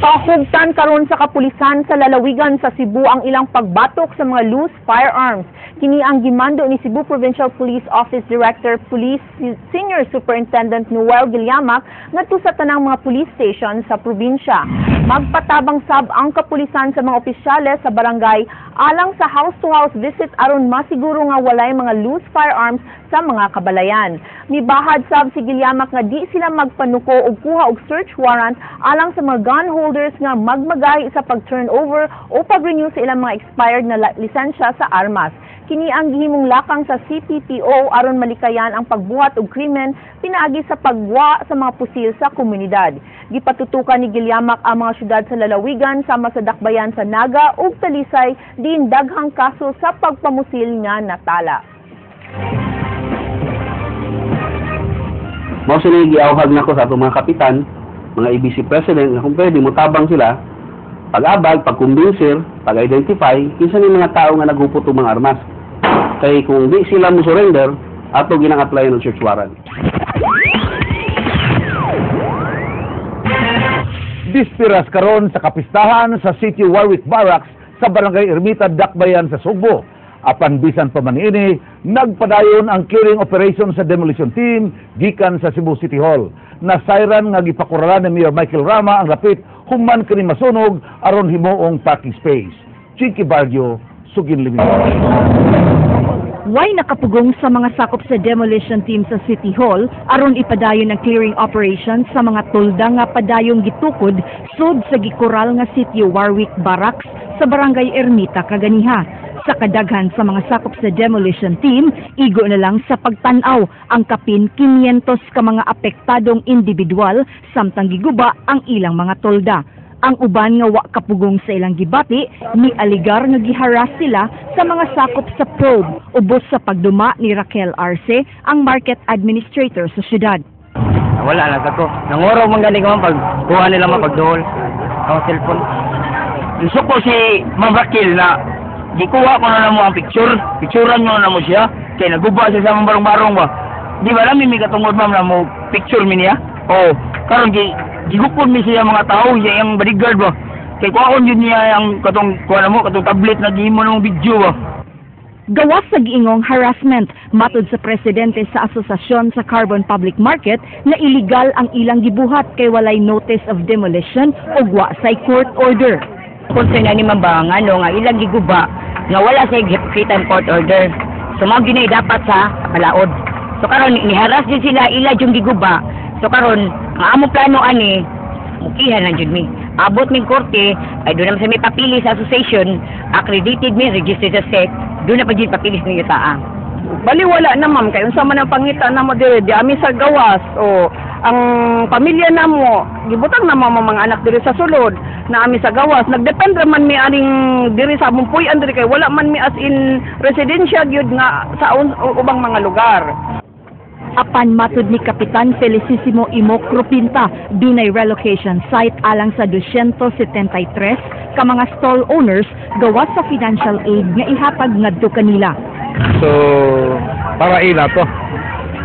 Pahugtan karon sa kapulisan sa lalawigan sa Cebu ang ilang pagbatok sa mga loose firearms. Kini ang gimando ni Cebu Provincial Police Office Director Police Senior Superintendent Noel Gilliamac ngadto sa tanang mga police station sa probinsya. Magpatabang sab ang kapulisan sa mga opisyales sa barangay alang sa house-to-house visit aron masiguro nga walay mga loose firearms sa mga kabalayan. Mibahad sab si Gilliamac nga di sila magpanuko og kuha og search warrant alang sa mga gun holders nga magmagay sa pag-turnover o pag-renew sa ilang mga expired na lisensya sa armas. Kini ang gihimong lakang sa CPPO aron malikayan ang pagbuhat og krimen pinaagi sa pagwa sa mga pusil sa komunidad. Gipatutukan ni Gilliamac ang mga syudad sa lalawigan sama sa dakbayan sa Naga ug Talisay diin daghang kaso sa pagpamusil nga natala. Mao sila giawhag nako sa atong mga kapitan, mga ABC president, nga kung pwede motabang sila pag-abag, pag-kumbinser, pag-identify kinsa ni mga tao nga naghupot og mga armas. Kay kung di sila mo surrender, ato ginang apply ng search warrant. Dispiras karon sa kapistahan sa City Warwick Barracks sa Barangay Ermita, Dakbayan sa Sugbo. Apan bisan pa man niini, nagpadayon ang clearing operation sa demolition team gikan sa Cebu City Hall. Nasayran nga gipakuralan ni Mayor Michael Rama ang rapit human kini masunog aron himuong parking space. Chinky Barrio, Sugin Limit. Way nakapugong sa mga sakop sa demolition team sa City Hall aron ipadayon ang clearing operation sa mga tulda nga padayong gitukod sud sa gikural nga City Warwick Barracks sa Barangay Ermita kaganiha. Sa kadaghan sa mga sakop sa demolition team, igo na lang sa pagtan-aw ang kapin 500 ka mga apektadong individual samtang giguba ang ilang mga tolda. Ang uban nga wa kapugong sa ilang gibati, ni aligar nga giharas sila sa mga sakop sa probe ubos sa pagduma ni Raquel Arce, ang market administrator sa syudad. Wala na sa ko. Nangoro man gani ko pag kuha nila mapagduol ang cellphone. Gusto ko si Ma'am Raquel na gikuha ko na mo ang picture, picturean nyo na mo siya kay naguba siya sa mga barong-barong ba. Di ba lami mi katungod, ma'am, na mo picture mi niya? Oh, karon gi gigupon mi siya mga tao, siya ang bodyguard ba. Kay kuhaon yun niya ang katong kuha na mo katong tablet na gihimo ng video ba. Gawas sa giingong harassment, matud sa presidente sa Asosasyon sa Carbon Public Market na illegal ang ilang gibuhat kay walay notice of demolition ug wa say court order. Concern ani man ba nga ano nga ilang giguba nga wala say gipakita ang court order. So mao gyud dapat sa balaod. So karon niharas din sila ila yung giguba. So karon ang among plano ani mukihan lang jud mi. Abot mig korte ay doon naman sa may papili sa association, accredited mi, registered sa SEC, doon na pa jud papili sa ninyo taa. Baliwala na, ma'am, kay unsa man ang pangita namo diri, di ami sa gawas o ang pamilya namo gibutang na mo mga anak diri sa sulod na ami sa gawas. Nagdepend ra man mi aning diri sa among puy-an diri kay wala man mi as in residensya gyud nga sa ubang mga lugar. Apan matud ni Kapitan Felicissimo Imocro Pinta, dunay relocation site alang sa 273 ka mga stall owners gawas sa financial aid nga ihatag ngadto kanila. So, para ila to.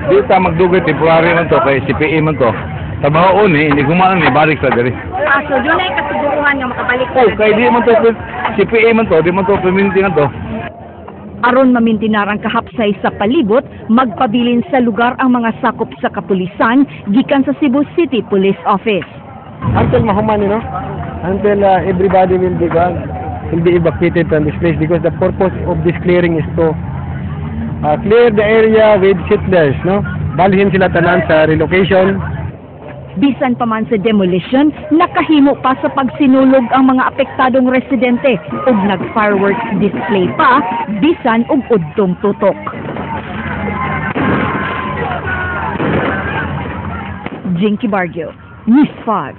Di ta magdugay, temporary man to, kay CPA man to. Trabaho ni, hindi gumaan ni, balik sa diri. Ah, so dunay kasiguruhan nga makabalik. Oh, kay di man to, CPA man to, di man to, permanente man to. Aron mamintinar ang kahapsay sa palibot, magpabilin sa lugar ang mga sakop sa kapulisan gikan sa Cebu City Police Office. Until mahuman, until everybody will be gone, will be evacuated from this place because the purpose of this clearing is to clear the area with settlers, no? Balhin sila tanan sa relocation. Bisan pa man sa demolition, nakahimo pa sa pagsinulog ang mga apektadong residente ug nag-fireworks display pa bisan og udtong tutok. Jinky Barrio, News 5.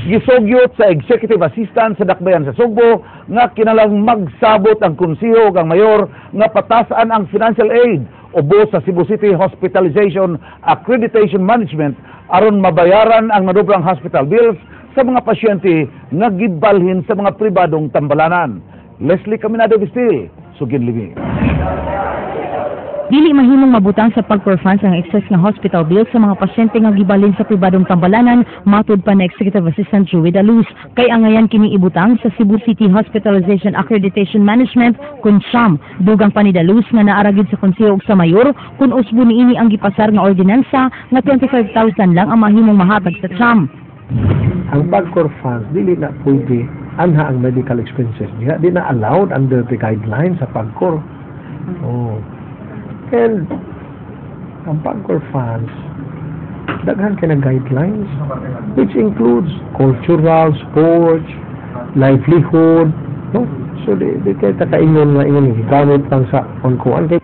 Gisugyot sa Executive Assistant sa Dakbayan sa Sugbo nga kinalang magsabot ang konseho ug ang mayor nga patasan ang financial aid ubos sa Cebu City Hospitalization Accreditation Management aron mabayaran ang nadobrang hospital bills sa mga pasyente nga gibalhin sa mga pribadong tambalanan. Leslie Caminado Vistil, Sugin Limi. Dili mahimong mabutang sa PAGCOR funds ang excess nga hospital bills sa mga pasyente nga gibalhin sa pribadong tambalanan, matud pa ni Executive Assistant Joey Daluz. Kay angayan kini ibutang sa Cebu City Hospitalization Accreditation Management kun CHAM. Dugang pa ni Daluz nga naa ra gyud sa konseho ug sa mayor kung usbo niini ang gipasar nga ordinansa nga 25,000 lang ang mahimong mahatag sa CHAM. Ang PAGCOR funds dili na pwede anha ang medical expenses diha, di na allowed under the guidelines sa PAGCOR. Oh. And ang PAGCOR funds, daghan kay na guidelines which includes cultural, sports, livelihood, no? So di kay ta kaingon nga ingon gigamit lang sa on kuan kay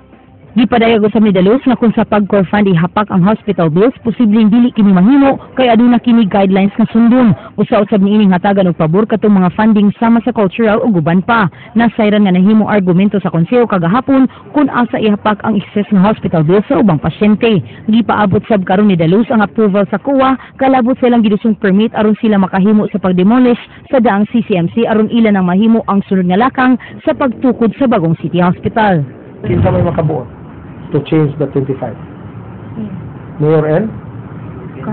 Gipadayag usab ni Daluz nga kung sa PAGCOR fund ihapak ang hospital bills, posibleng dili kini mahimo kay aduna kini guidelines nga sundon. Usa usab niining hatagan og pabor katong mga funding sama sa cultural ug uban pa. Nasayran nga nahimong argumento sa konseho kagahapon kung asa ihapak ang excess nga hospital bills sa ubang pasyente. Gipaabot sab karon ni Daluz ang approval sa COA kalabot sa ilang gidusong permit aron sila makahimo sa pagdemolish sa daang CCMC aron ila nang mahimo ang sunod nga lakang sa pagtukod sa bagong City Hospital. Kinsa may makabuot to change the 25? Mayor and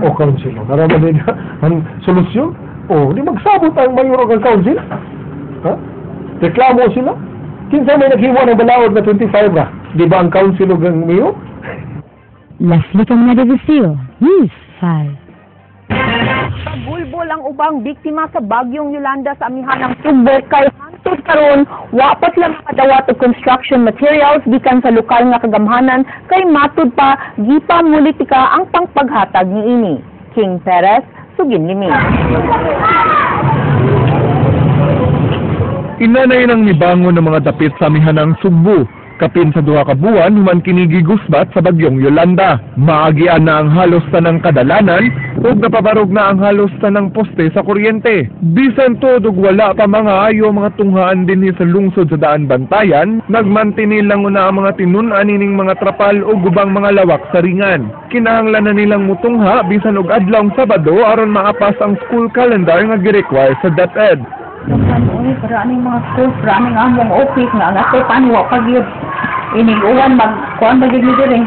o council. Karon man din ang solusyon. O di magsabot ang mayor o ang council. Ha? Reklamo sila. Kinsa may naghimo ng balaod na 25 ra? Di ba ang council o ang mayor? Leslie Caminada Vecillo, News 5. Pagulbol ang ubang biktima sa bagyong Yolanda sa amihanang Sugbo kay hantod karon wa pa sila makadawat og construction materials gikan sa lokal nga kagamhanan kay matud pa gipamulitika ang pangpaghatag niini. King Perez, Sugin Limi. Inanay nang nibangon ng mga dapit sa amihanang Sugbo. Kapin sa 2 ka buwan, human kini gigusbat sa bagyong Yolanda. Maagian na ang halos tanang kadalanan ug napabarog na ang halos tanang poste sa kuryente. Bisan tuod og wala pa mga ayo mga tunghaan dinhi sa lungsod sa Daan Bantayan, nagmantinil lang una ang mga tinun-an ining mga trapal ug gubang mga lawak sa ringan. Kinahanglan na nilang mutungha bisan og adlawng Sabado aron maapas ang school calendar nga gi-require sa DepEd. Para aning mga schools, para aning among office nga ang ato paano wa pa gyud inig-uwan magkuan ba gyud mi diri.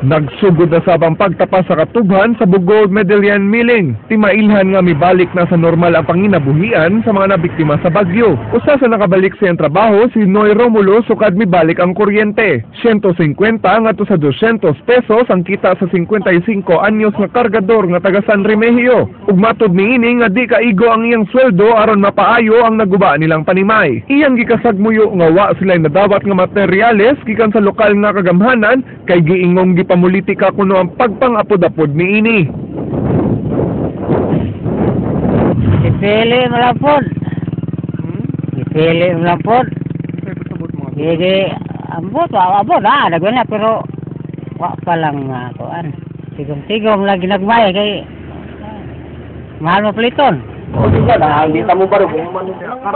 Nagsugod na sab ang pagtapa sa katubhan sa Gold Medallion Milling. Timailhan nga mibalik na sa normal ang panginabuhian sa mga nabiktima sa bagyo. Usa sa nakabalik sa iyang trabaho si Noy Romulo sukad mibalik ang kuryente. 150 ngadto sa 200 pesos ang kita sa 55 anyos nga kargador nga taga San Remigio. Ug matud niini nga di kaigo ang iyang sweldo aron mapaayo ang naguba nilang panimay. Iyang gikasagmuyo nga wa sila nadawat nga materyales gikan sa lokal nga kagamhanan kay giingong gipamulitika kuno ang pagpangapod-apod niini. Ipili mo lang po. Ipili mo lang po. Sige, ambot, abot, nagwan na, pero wa pa lang kuan. Tigom-tigom lagi nagmay kay mahal mo paliton.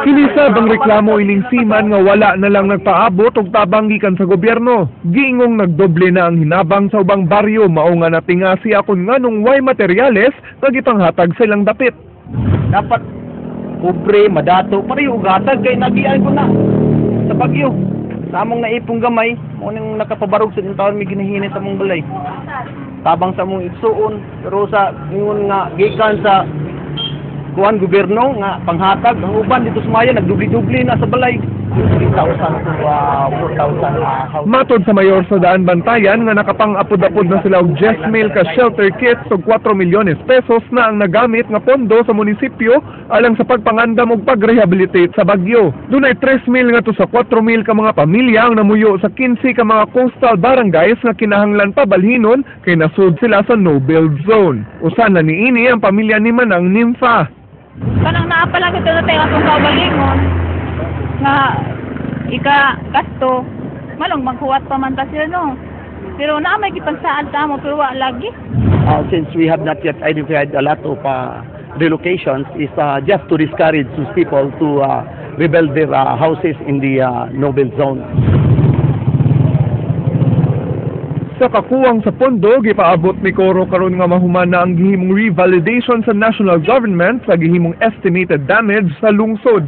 Kinisab ang reklamo ining seaman nga wala na lang nagpaabot og tabang gikan sa gobyerno. Giingong nagdoble na ang hinabang sa ubang baryo mao nga natinga siya kun nganong way materyales nga gipanghatag sa ilang dapit. Dapat pobre, madato, pareho gatag kay nagian ko na sa bagyo. Sa among naipong gamay, mo ning nakapabarog sa taon may ginahinit sa among balay. Tabang sa among igsuon, pero sa ingon nga gikan sa kuan gobyerno nga panghatag ang uban dito sa Maya nagdubli-dubli na sa balay. 3,000 to 4,000. Matod sa mayor sa Daan Bantayan nga nakapang-apod-apod na sila og 10 mil ka shelter kits og 4 milyones pesos na ang nagamit nga pondo sa munisipyo alang sa pagpangandam og pagrehabilitate sa bagyo. Dunay 3 mil ngadto sa 4 mil ka mga pamilya ang namuyo sa 15 ka mga coastal barangays nga kinahanglan pabalhinon kay nasud sila sa no-build zone. Usa na niini ang pamilya ni Manang Nympha. Kanang naa pa lang ito na tayo atong kaugalingon nga ika gasto malong maghuwat pa man ta sila no, pero naa may gipagsaad ta mo pero wa lagi. Since we have not yet identified a lot of relocations is just to discourage those people to rebuild their houses in the no-build zone. Sa kakuwang sa pondo, gipaabot ni Coro karon nga mahuman na ang gihimong revalidation sa national government sa gihimong estimated damage sa lungsod.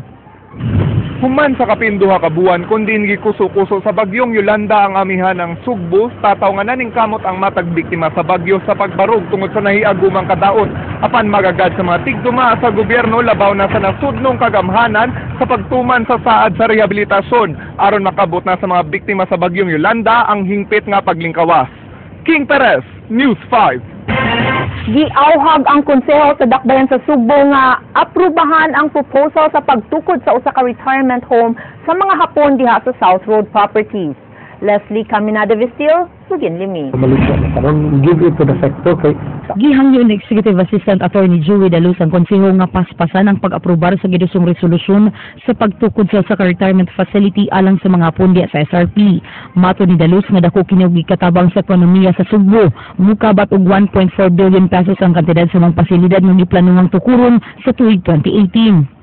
Human sa kapin 2 ka buwan kun diin gikuso-kuso sa bagyong Yolanda ang amihan ng Sugbo, tataw nga naningkamot ang matag biktima sa bagyo sa pagbarog tungod sa nahiagumang kadaot. Apan magagad sa mga tigduma sa gobyerno, labaw na sa nasudnong kagamhanan sa pagtuman sa saad sa rehabilitasyon aron makabot na sa mga biktima sa bagyong Yolanda ang hingpit nga paglingkawas. King Perez, News 5. Giauhag ang konseho sa Dakbayan sa Sugbo nga aprubahan ang proposal sa pagtukod sa usa ka retirement home sa mga Hapon diha sa South Road Properties. Leslie Caminada Vestil, sugin limi. Malaysia na karon, give it to the sector kay Gihangyo ni Executive Assistant Attorney Joey Daluz ang konseho nga paspasan ang pag-aprobar sa gidusong resolusyon sa pagtukod sa usa ka retirement facility alang sa mga Hapon diha sa SRP. Matod ni Daluz nga dako kini og gikatabang sa ekonomiya sa Sugbo. Mukabat og ₱1.4 billion ang kantidad sa mga pasilidad nga giplanuhang tukuron sa tuig 2018.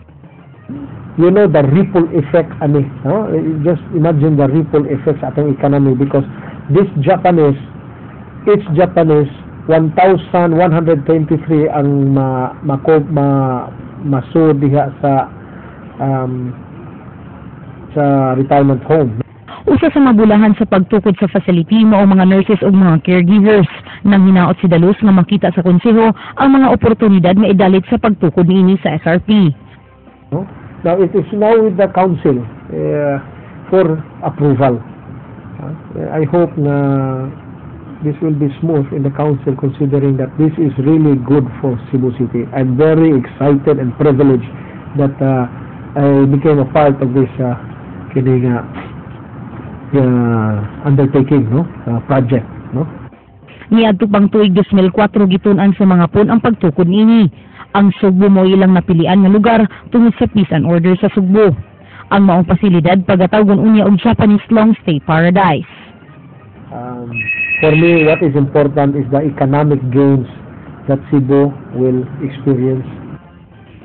You know the ripple effect ani, no? Just imagine the ripple effect sa atong economy because this Japanese, each Japanese, 1,123 ang ma mako ma masud diha sa retirement home. Usa sa mabulahan sa pagtukod sa facility mao mga nurses ug mga caregivers. Nang hinaot si Daluz nga makita sa konseho ang mga oportunidad nga idalit sa pagtukod niini sa SRP. No? Now it is now with the council for approval. I hope na this will be smooth in the council, considering that this is really good for Cebu City. I'm very excited and privileged that I became a part of this kini nga undertaking, no, project, no. Niadto pang tuig 2004 gitun-an sa mga Hapon ang pagtukod niini. Ang Sugbo mao ilang napilian nga lugar tungod sa peace and order sa Sugbo. Ang maong pasilidad pagatawgon unya og Japanese Long Stay Paradise. For me, what is important is the economic gains that Cebu will experience.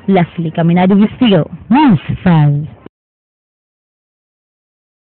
Leslie Caminado Vistillo, News 5.